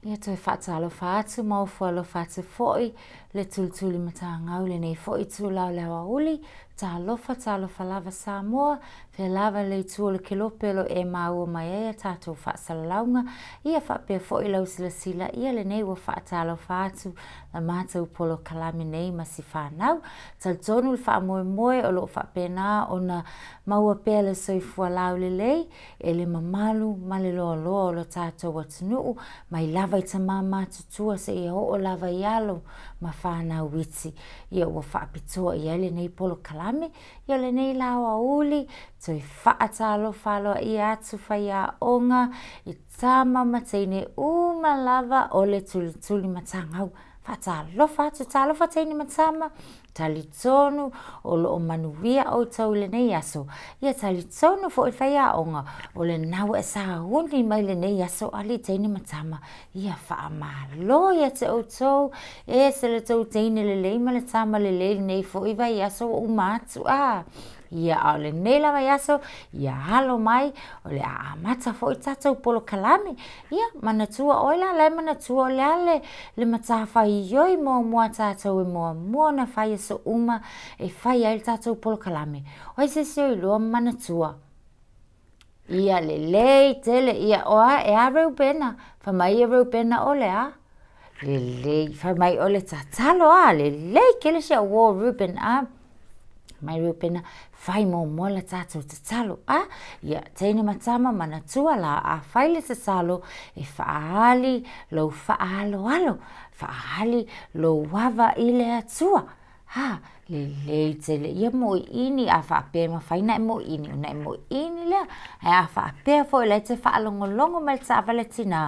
Ia toe faatalofa atu ma ofo alofa atu foi le tulituli matagau lenei foi itula o le aoauli. Talofa, talofa lava Samoa, fea lava le itu o le kelope o lo o e maua mai ai a tatou faasalalauga, ia faapea foi lau silasila ia lenei ua faatalofa atu la matou polokalame nei ma si fanau. Talitonu le faamoemoe o lo o faapena ona maua pea le soifua laulelei e le mamalu ma le loaloa o lo tatou atunuu, mai lava i tama matutua seia oo lava i alo ma fanau iti. Ia ua faapitoa i ai lenei polokalame, ia o lenei la aoauli, toe faatalofa aloaia atu faiaoga i tama ma teine uma lava o le tulituli matagau. Faatalofa atu, talofa teine ma tama, talitonu o lo o manuia outou i lenei aso. Ia talitonu foi le faiaoga, o lena ua e sauni mai lenei aso alii, teine ma tama. Ia faamalo ia te outou, e ese le tou teine lelei ma le tama lelei i lenei foi vaiaso ua uma atu. A, ia a o lenei la vaiaso, ia alo mai o le a amata foi le tatou polokalame. Ia, manatua oe la la e manatua o le a le, le matafaioi muamua a tatou e muamua ona fai i aso uma e fai ai le tatou polokalame? O ai se isi o iloa ma manatua? Ia lelei tele, ia o a, e a Reubena? Fai mai ia Reubena o le a? Lelei, fai mai o le tatalo a, lelei tele si au uō Reuben a. Mai Reubena, fai muamua le tatou tatalo a. Ia, teine ma tama, manatua la, a fai le tatalo, e faaali lou faaaloalo, faaali lou ava i le Atua. Ha, lelei tele ia moiini, a faapea e mafai ona e moiini, ona e moiini lea. Ae a faapea foi o la e te faalogologo mai i le taavale a tina,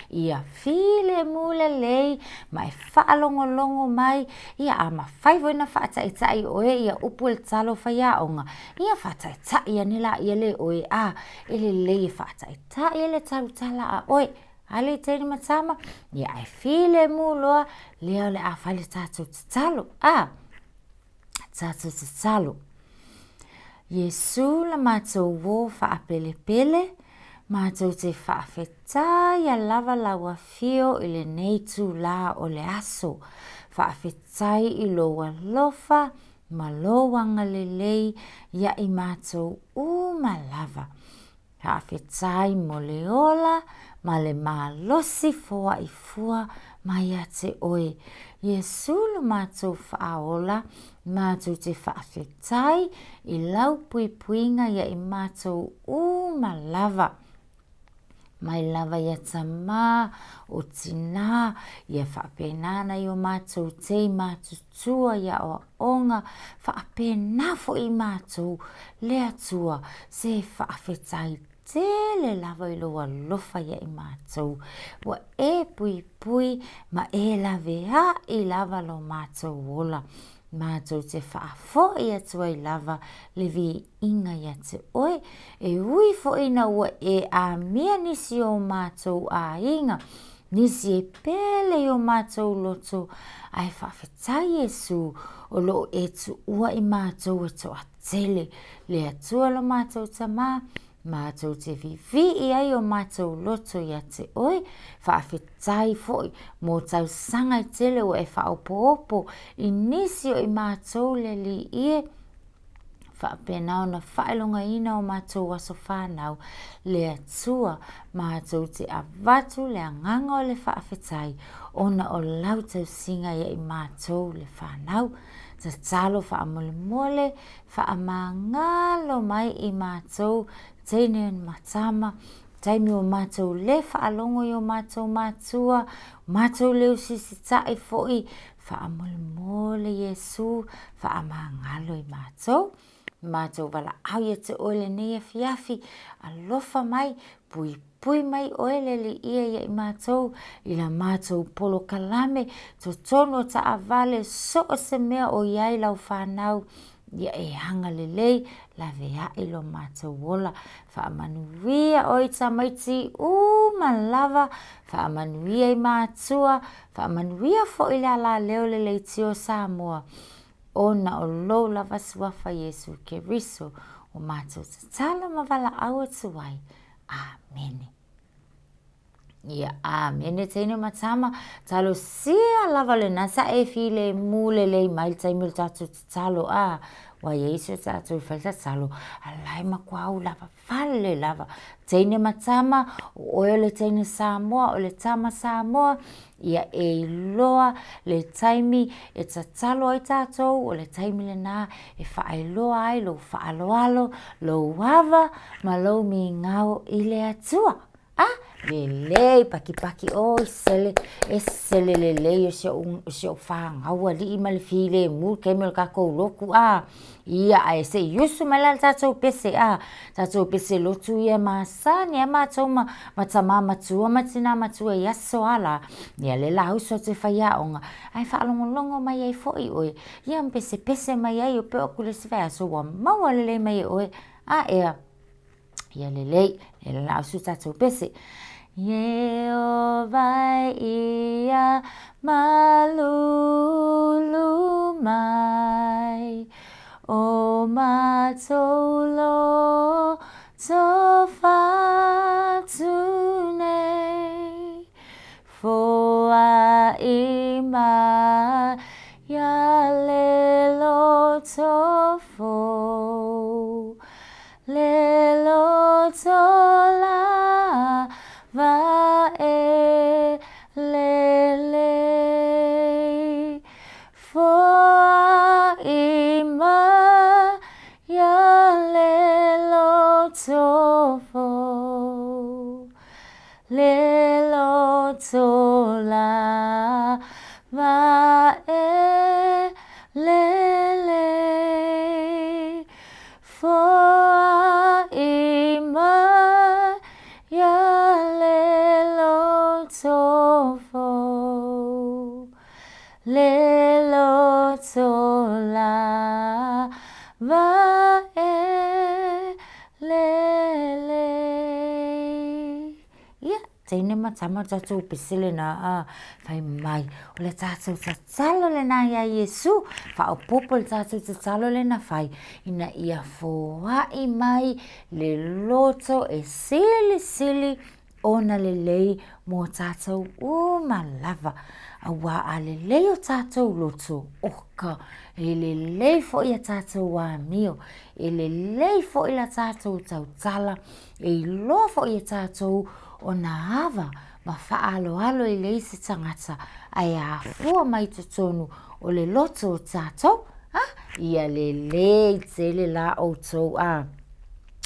ia filemu lelei ma e faalogologo mai, ia a mafai foi ona faataitai e oe ia upu o le tatalo a faiaoga, ia faataitai ane laia e oe, a, e lelei e faataitai le tautala a oe. Alii, teine ma tama, ia ae filemu loa lea o le a fai le tatou tatalo. A, tatou tatalo. Iesu la matou uō faapelepele, matou te faafetaia lava lau afio i lenei itulā o le aso. Faafetai i lou alofa ma lou agalelei ia i matou uma lava. Faafetai mo le ola ma le malosi foai fua mai ia te oe. Iesu lo matou Faaola, matou te faafetai i lau puipuiga ia i matou uma lava. Mai lava ia tama, o tina, ia faapena nai o matou tei matutua i aoaoga, faapena foi i matou le Atua, se faafetai tele lava i lou alofa ia i matou, ua e puipui ma e laveai lava lo matou ola. Matou te faafoi atu ai lava le viiga ia te oe, e ui foi ina ua e amia nisi o matou aiga, nisi e pele i o matou loto, ae faafetai Iesu o lo o e tuua i matou e toatele. Le Atua lo matou Tamā, matou te vivii ai o matou loto ia te oe, faafetai foi mo tausaga e tele ua e faaopoopo i nisi o i matou le Alii e, faapena ona faailogaina o matou aso fanau, le Atua, matou te avatu le agaga o le faafetai ona o lau tausiga ia i matou le fanau. Tatalo faamolemole, faamagalo mai i matou teine ma tama, taimi o matou le faalogo i o matou matua, matou le usisita'i foi, faamolemole Iesu, faamagalo i matou. Matou valaau ia te oe lenei afiafi, alofa mai, puipui mai oe le Alii ia i matou, i la matou polokalame, totonu o taavale, so o se mea o i ai lau fanau, ia e agalelei, laveai lo matou ola. Faamanuia oe i tamaiti uma lava, faamanuia i matua, faamanuia foi i le alaleo o le leitio a Samoa, ona o lou lava suafa Iesu Keriso ua matou tatalo ma valaau atu ai. Amene. Ia, amene teine ma tama, talosia lava lena sa e filemu lelei mai le taimi o le tatou tatalo, a, ua i ai si o tatou i fai le tatalo, a o la e matua ulavavale lava. Teine ma tama, o oe o le teine Samoa, o le tama Samoa, ia e iloa le taimi e tatalo ai tatou, o le taimi lena e faailoa ai lou faaaloalo, lou ava ma lou migao i le Atua. A, lelei pakipaki, oi sele, ese le lelei o si au fanau alii ma le filemu i le taimi o le tatou lotu a. Ia, ae se i usu mai la i le tatou pese a, tatou pese lotu ia e masani lava matou ma tama matua ma tina matua i aso lava la, ia lea o le a usu atu e faiaoga, ae faalogologo mai ai foi oe, ia ma pesepese mai ai, e oo atu i le isi vaiaso ua maua lelei mai e oe, a ea? Ia lelei, o lea o le a usu le tatou pese. Ieova ia malulu mai, O matou loto faatune, Foai mai ia le loto fou, Le loto lava e lelei. Foai mai ia le loto fou, Le loto lava e lelei. Foai mai ia le loto fou, Le loto lava e lelei. Ia, teine ma tama o le tatou pese lena a, fai mai o le tatou tatalo lena ia Iesu, faaopoopo i le tatou tatalo lea na fai, ina ia foai mai le loto e silisili ona lelei mo tatou uma lava. Aua a lelei o tatou loto, oka, e lelei foi a tatou amio, e lelei foi la tatou tautala, e iloa foi e tatou ona ava ma faaaloalo i le isi tagata ae afua mai totonu o le loto o tatou. A, ia lelei tele la outou a!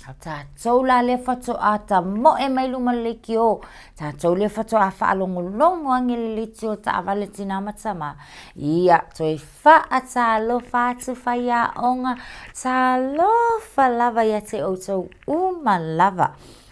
O tatou la lea faatoa tamoe mai luma o le leitio, tatou lea faatoa faalogologo ane i le leitio taavale a tina ma tama, ia toe faatalofa atu faiaoga, talofa lava ia te outou uma lava.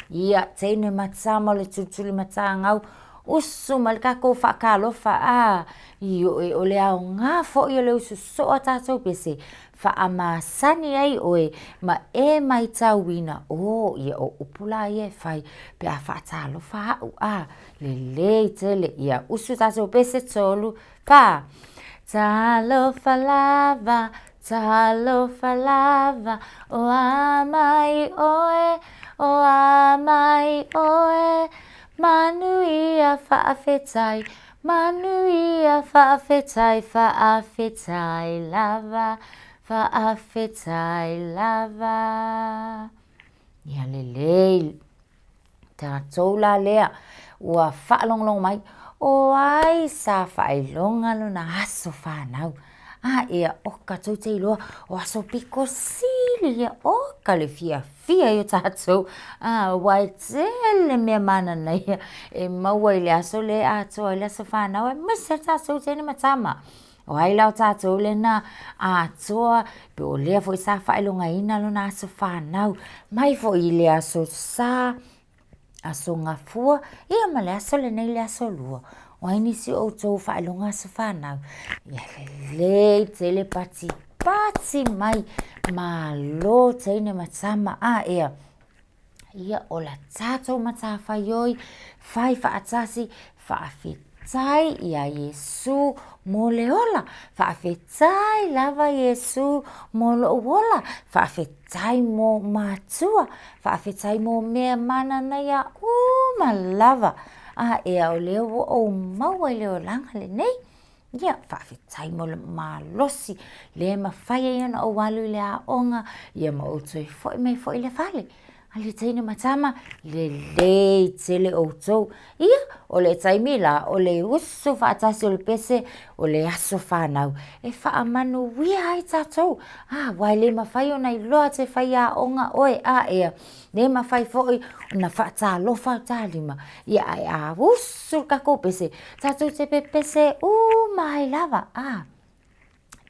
Ia teine ma tama o le tulitulimatagau, usu mai le tatou faatalofa a, ioe o le aoga foi o le usu soo o tatou pese, faamasani ai oe ma e matauina, o, ia o upu la ia e fai pe a faatalofa au a, lelei tele. Ia usu le tatou pese, 3, 4. Talofa lava, talofa lava, o a mai oe, o a mai oe, manuia faafetai, manuia faafetai, faafetai lava, faafetai lava. Ia lelei, tatou la lea ua faalogologo mai, o ai sa faailoga lona aso fanau? A ea, oka tou te iloa o aso pito sili ia, oka le fiafia ia o tatou, aua e tele mea mananaia e maua i le aso lea e atoa ai le aso fanau aemaise lava tatou teine ma tama. O ai la o tatou lea na atoa, po o lea foi sa faailogaina lona aso fanau, mai foi i le aso Sa, aso Gafua, ia ma le aso lenei le aso Lua. O ai nisi o outou o faailoga aso fanau? Ia lelei tele patipati mai, malo teine ma tama, a ea, ia o la tatou matafaioi, fai faatasi, faafetai ia Iesu mo le ola, faafetai lava Iesu mo lou ola, faafetai mo ou matua, faafetai mo mea mananaia uma lava. A ea o lea ua ou maua i le olaga lenei. Ia, faafetai mo le malosi lea e mafai ai ona ou alu i le aoga, ia ma ou toe foi mai foi i le fale. A le teine ma tama, lelei tele outou. Ia, o le taimi la o le usu faatasi o le pese o le aso fanau e faamanuia ai tatou. A, aua e le mafai ona iloa atu e faiaoga oe, a ea, le mafai foi ona faatalofa o ta lima, ia ae a usu le tatou pese, tatou te pepese uma ai lava. A,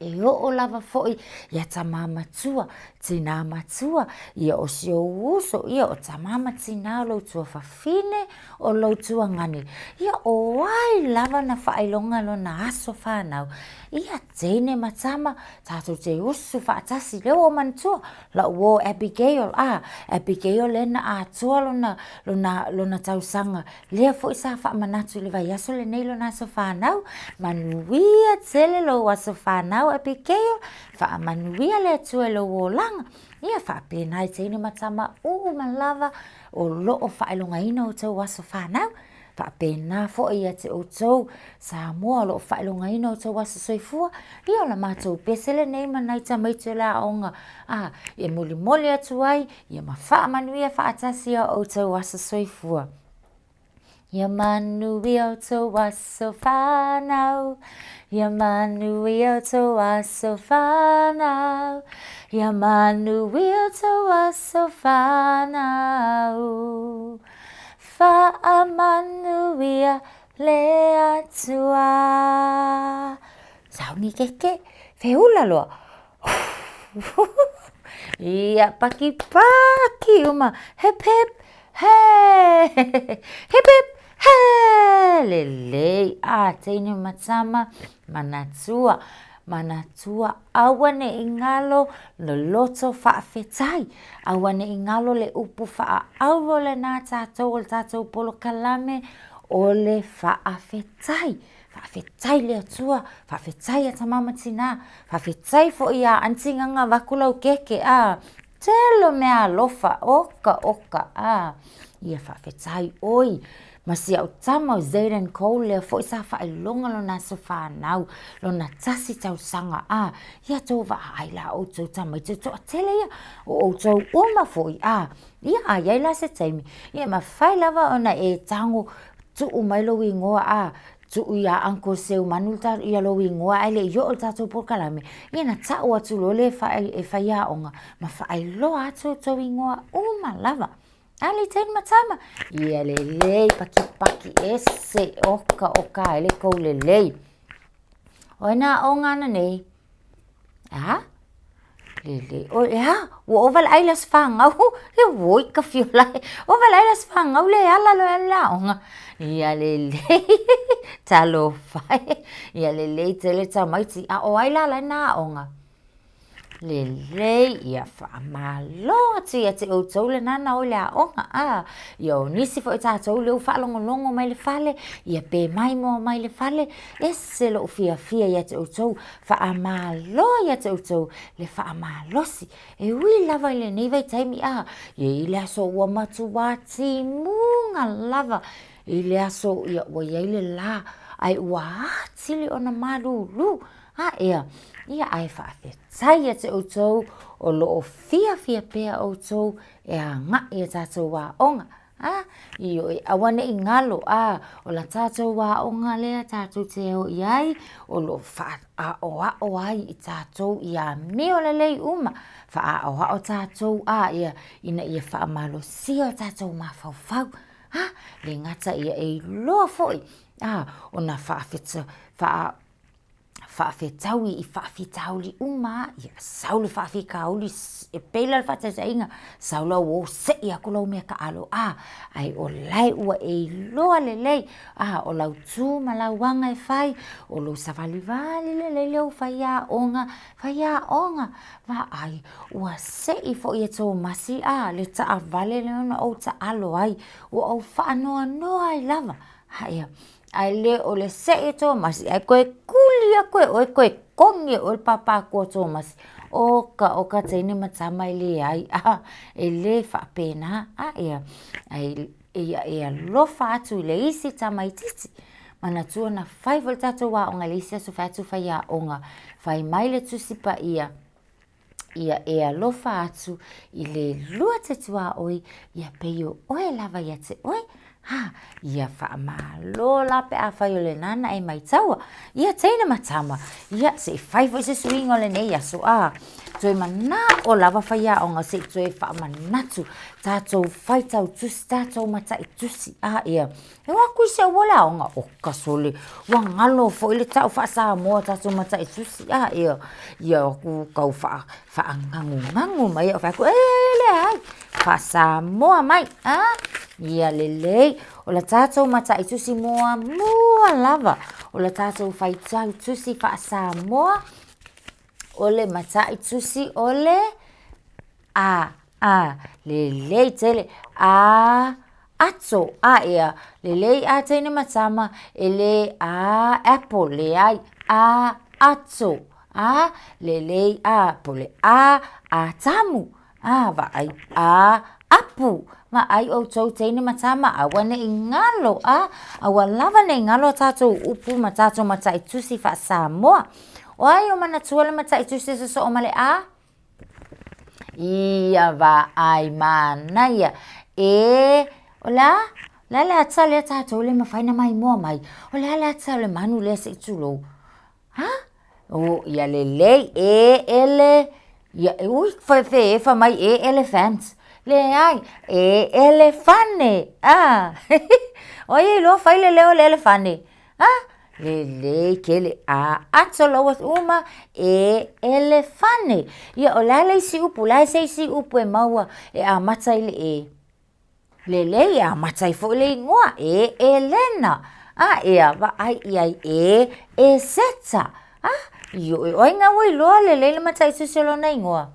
e oo lava foi ia tama matua, tina matua, ia o si ou uso, ia o tama ma tina o lou tuafafine, o lou tuagane, ia o ai lava na faailoga lona aso fanau, ia teine ma tama, tatou te usu faatasi. Lea ua ou manatua, lau uo o Abigail, a, Abigail lea na atoa lona tausaga, lea foi sa faamanatu i le vaiaso lenei lona aso fanau, manuia tele lou aso fanau Abigail, faamanuia le Atua i lou olaga. Ia faapena i teine ma tama uma lava o lo o faailogaina o outou aso fanau, faapena foi ia te outou Samoa o lo o faailogaina o outou aso soifua, ia o le matou pese lenei ma nai tamaiti o le aoga a, e molimoli atu ai, ia ma faamanuia faatasi o outou aso soifua. Ia manuia outou aso fanau, ia manuia outou aso fanau, ia manuia outou aso fanau. Faamanuia le Atua. Sauni keke, feula loa, ia pakipaki uma, hip hip hee, hip hip hee, lelei a teine ma tama, manatua, manatua aua ne i galo le loto faafetai, aua ne i galo le upu faaauro lena a tatou o le tatou polokalame, o le faafetai. Faafetai i le Atua, faafetai ia tama ma tina, faafetai foi ia aunty Gaga vaeatu lau keke a, tele o meaalofa, oka oka a, ia faafetai oi ma si au tama o Jayden Cole lea foi sa faailoga lona aso fanau, lona tasi tausaga a, ia outou vaai la outou tamaiti o le toatele ia, o outou uma foi a, ia a i ai la se taimi, ia e mafai lava ona e tago tuu mai lou igoa a, tuu ia Uncle Seumanu lou igoa ae le i oo i le tatou polokalame, ia ona tau atu loa lea e faiaoga ma faailoa atu outou igoa uma lava. A le teine ma tama, ia lelei pakipaki ese, oka oka ai le tou lelei. O ai na aoga ananei? A, lelei ʻoe, e a, ua ova le ʻai i le aso fanau, auoi ka fiola e, ova le ʻai i le aso fanau le ala loa e alu i le aoga. Ia lelei, talofa e, ia lelei tele tamaiti, a o ai la la e na aoga? Lelei, ia faamalo atu ia te outou lena na o i le aoga, a, ia o nisi foi o tatou lea ua faalogologo mai i le fale, ia pe maimoa mai i le fale, ese lou fiafia ia te outou, faamalo ia te outou le faamalosi. E ui lava i lenei vaitaimi, a, e i ai le aso ua matua timuga lava i le aso ua i ai le la, ae ua atili ona malulu. A ea, ia ae faafetai ia te outou o lo o fiafia pea outou e agai i a tatou aoga. A, ioe, aua ne i galo, a, o la tatou aoga lea tatou te o i ai, o lo o faaaoao ai i tatou i amio lelei uma, faaaoao tatou, a ia, ina ia faamalosia o tatou mafaufau. A, le gata ia e iloa foi, a, ona faafetaui i faafitauli uma lava, ia sau le faafitauli, e pei la o le faataitaiga, sau lau uo sei atu lau meataalo, a, ae o la e ua e iloa lelei, a, o lau tu ma lau aga e fai, o lou savalivali lelei lea o faiaoga, faiaoga, vaai, ua sei foi e Tomasi a, le taavale lea na ou taalo ai, ua ou faanoanoa ai lava, ae le o le sei e Tomasi ae toe tuli atu e oe toe togi e oe le papa atu o Tomasi. Oka oka teine ma tama e leai, e le faapena, ae Ia e alofa atu i le isi tamaitiiti. Manatua na fai foi le tatou aoga i le isi aso fai atu faiaoga, fai mai le Tusi Paia, ia e alofa atu i le lua te tuaoi, ia pei o oe lava ia te oe. Ha, ia faamalo la pe afai o lena na e maitaua. Ia teine ma tama, ia se i fai foi se suiga o lenei aso, a, toe manao lava faiaoga se i toe faamanatu tatou faitau tusi, tatou matai tusi, a ia, e o atu i si au uo i le aoga, oka sole, ua galo foi le tau faa-Samoa o tatou matai tusi, a ia, ia o atu tau faanagunagu mai au fai atu, e leai, faa-Samoa mai, a, ia lelei. O le tatou matai tusi muamua lava, o le tatou faitau tusi faa-Samoa, o le matai tusi o le a, a, lelei tele, a, ato, a ea, lelei a teine ma tama, e le a, apple, leai, a, ato, a, lelei a, po o le a, Atamu, a, vaai, a, apu, vaai outou teine ma tama, aua ne i galo, a, aua lava ne i galo a tatou upu ma tatou matai tusi faa-Samoa. O ai o manatua le matai tusi e sosoo ma le a? Ia vaai manaia, e, o le a? O le a le ata lea tatou le mafai ona maimoa mai? O le a le ata o le manu lea se i tulou? A, o, ia lelei, e ele, ia, ui, fe fai mai e elephant. Leai, e elefane, a, o ai e iloa fai le leo o le elefane? A, lelei tele, a ato laua uma, e elefane. Ia, o le a le isi upu, o le a se isi upu e maua e amata i le e? Lelei, e amata ai foi le igoa, e Elena. A ea, vaai i ai, e Eseta. A, ioe, o ai na ua iloa lelei le matai tusi o lona igoa?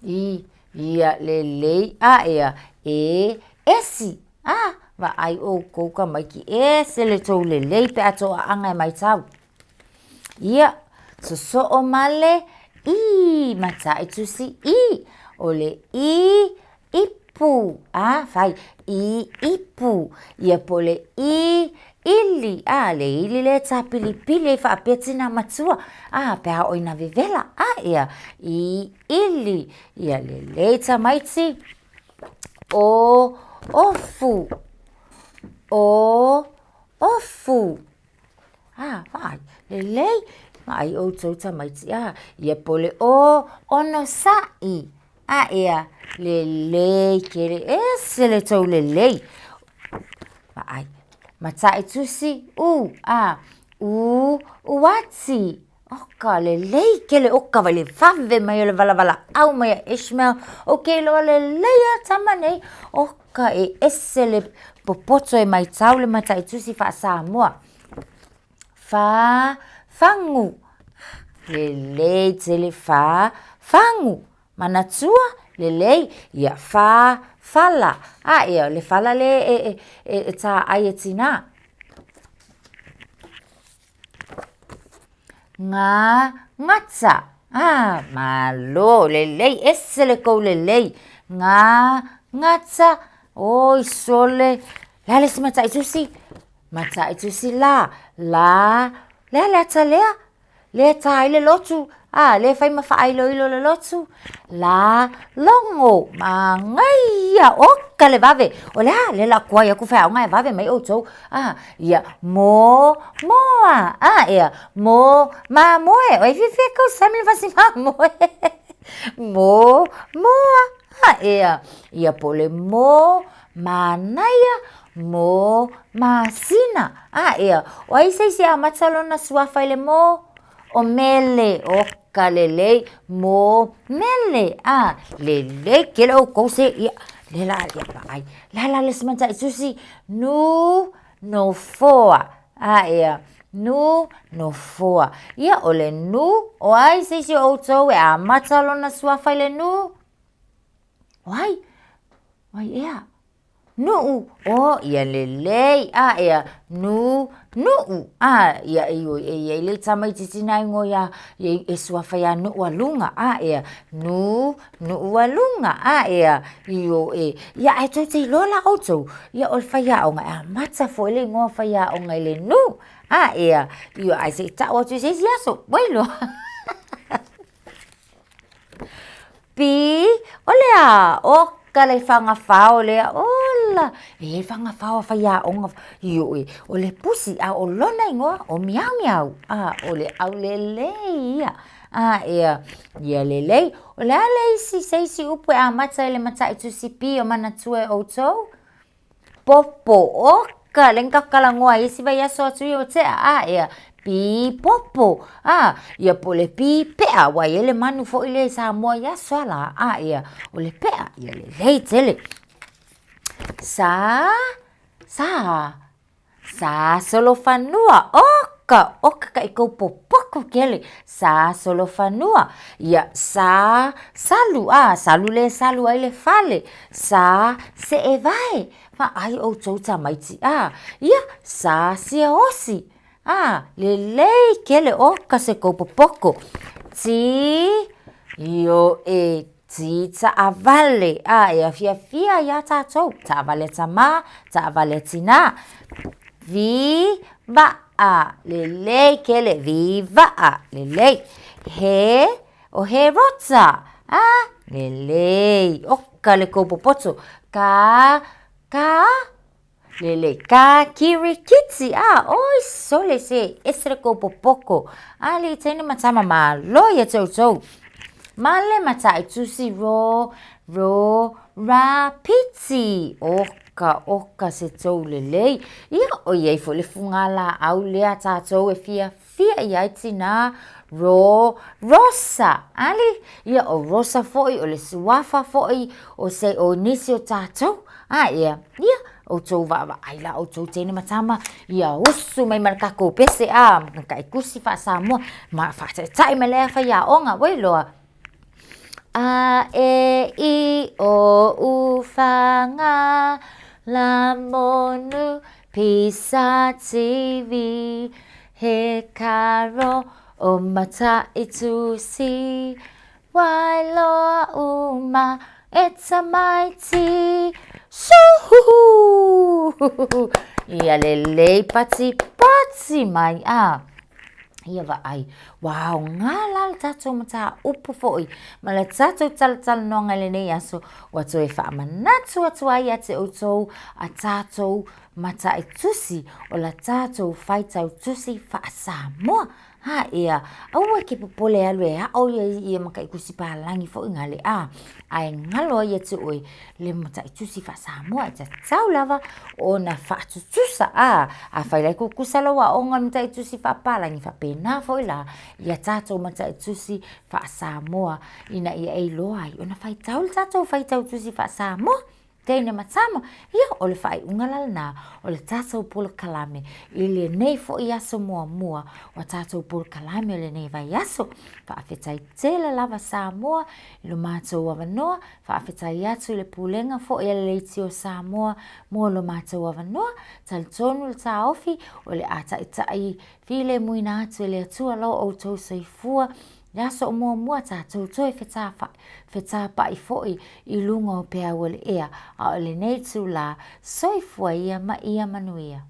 I, ia, lelei, a ea, e esi. A, vaai ʻoukou tamaiti, ese le tou lelei pe a tou aʻaga e maitau. Ia, sosoo ma le i, matai tusi i, o le i, ipu, a, fai, i ipu, ia po o le i, ili, a, le ili lea e tapilipili ai faapea tina matua, a, pe a oo ina vevela, a, ia, i ili, ia lelei tamaiti, o, ofu, o, ofu. A, vaai, lelei, vaai ʻoutou tamaiti, a, ia po o le o, onosaʻi, a ea, lelei tele, ese le tou lelei. Vaai, matai tusi, u, a, u, uati, Oka lelei tele, oka vaai le vave mai o le walawalaau mai a Ishmael, ou te iloa lelei lava tama nei, oka e ese le popoto e maitau le matai tusi faa-Samoa. Fa, fagu, lelei tele, fa, fagu, manatua, lelei, ia fa, fala, a ia o le fala lea e taai e tina. Gā, gata, ā, malo, lelei, ese le tou lelei, gā, gata, oi sole, le a le isi matai tusi? Matai tusi lā, lā, le a le ata lea? Lea e tā ai le lotu, ā, lea e fai ma faailoilo le lotu, lā, logo, manaia, oka le vave, o le a? Lea o le a tuai atu faiaoga ae vave mai outou, a, ia, mo, moa, a, ea, mo, mamoe, o ai fiafia e tausami i le fasi mamoe, mo, moa, a, ea, ia po o le mo, manaia, mo, masina, a, ea, o ai se isi e amata lona suafa i le mo? O Mele, oka lelei, mo Mele, a, lelei tele ʻoukou se, ia, lea la, ia vaai, le a la le isi matai tusi? Nu, nofoa, a, ea, nu, nofoa. Ia, o le nu, o ai se isi o ʻoutou e amata lona suafa i le nu? O ai? O ai ea? Nuʻu, o ia lelei, a ea, nu, nuʻu, a ia ioe e i ai le tamaititi na igoa ia, e suafa ia Nuʻualuga, a ea, nu, Nuʻualuga, a ea, ioe. Ia ae tou te iloa la ʻoutou, ia o le faiaoga e amata foi le igoa faiaoga i le nu, a ea, ioe, ae se i tau atu i se isi aso, ua iloa. Pi, o le a? Oka le fagafao lea, ola! E i ai fagafao a faiaoga, ioe, o le pusi, a o lona igoa o Miaumiau, a o le aulelei ia, a ea, ia lelei. O le a le isi, se isi upu e amata i le mataitusi p o manatua e ʻoutou? Popo, oka, lea na tatou talanoa ai isi vaiaso atu ia ua tea, a ea, pi popo, a, ia po o le pi pe'a, aua e i ai le manu foi lea i Samoa i aso a la, a ea, o le pe'a, ia lelei tele. Sa, sa, sa solofanua, oka, oka ka i kou popoku kele, sa solofanua, ia sa salu, a, salu lea e salu ai le fale, sa seʻevae, vaai ʻoutou tamaiti, a, ia, sa siaosi, a, lelei tele, oka se kou popoko. Ti, ioe, ti taʻawale, a, e fiafia ai lava tatou, taʻawale a tamā, taʻawale a tinā. Vi, vaʻa, lelei tele, vi vaʻa, lelei. He, ʻo Herota, a, lelei, oka le kou popoto. Ka, ka, Lelei ka kirikiti, a, oi sole se ese le kou popoko. Alii teine ma tama malo ia te outou. Male mataitusi ro, ro, ra, piti. Oka, oka se tou lelei. Ia, o iai foi le fugalaau lea a tatou e fiafia i ai tinā, ro, Rosa. Ali, ia o Rosa foi, o le suafa foi o se, o nisi o tatou. A ea, ia, ʻoutou vaavaai la ʻoutou teine ma tama, ia usu mai ma le takou pese a, mataitusi faa-Samoa, ma faataitai ma lea faiaoga, ua iloa. A, e, i, o, u, fa, ga, la, mo, nu, pi, sa, ti, vi, he, ka, ro, o, mataitusi, Wailoa uma e tamaiti Suhuhu Ia lelei patipati mai a Ia vaai, ua aoga la le tatou mataupu foi ma le tatou talatalanoaga i lenei aso, ua toe faamanatu atu ai ia te outou a tatou mataitusi o la tatou faitau tusi faa-Samoa. A ea, aua e ke popole e alu e aʻo ia i ia mataitusi palagi foi gale a, ae galo ai ia te oe le mataitusi faa-Samoa e tatau lava ona faatutusa a, afai la e tutusa lou aoga i le mataitusi faapalagi, faapena foi la ia tatou mataitusi faa-Samoa ina ia e iloa ai ona faitau le tatou faitau tusi faa-Samoa. Teine ma tama, ia o le faaiuga la lena o le tatou polokalame i lenei foi aso muamua o tatou polokalame o lenei vaiaso. Faafetai tele lava Samoa i lo matou avanoa, faafetai atu i le Pulega foi a le Leitio Samoa mo lo matou avanoa. Talitonu le taofi o le a taitai filemuina atu e le Atua lo outou soifua Le aso o muamua tatou toe fetapaʻi foi i luga o peau o le ea, a o lenei itulā, soifua ia ma ia manuia.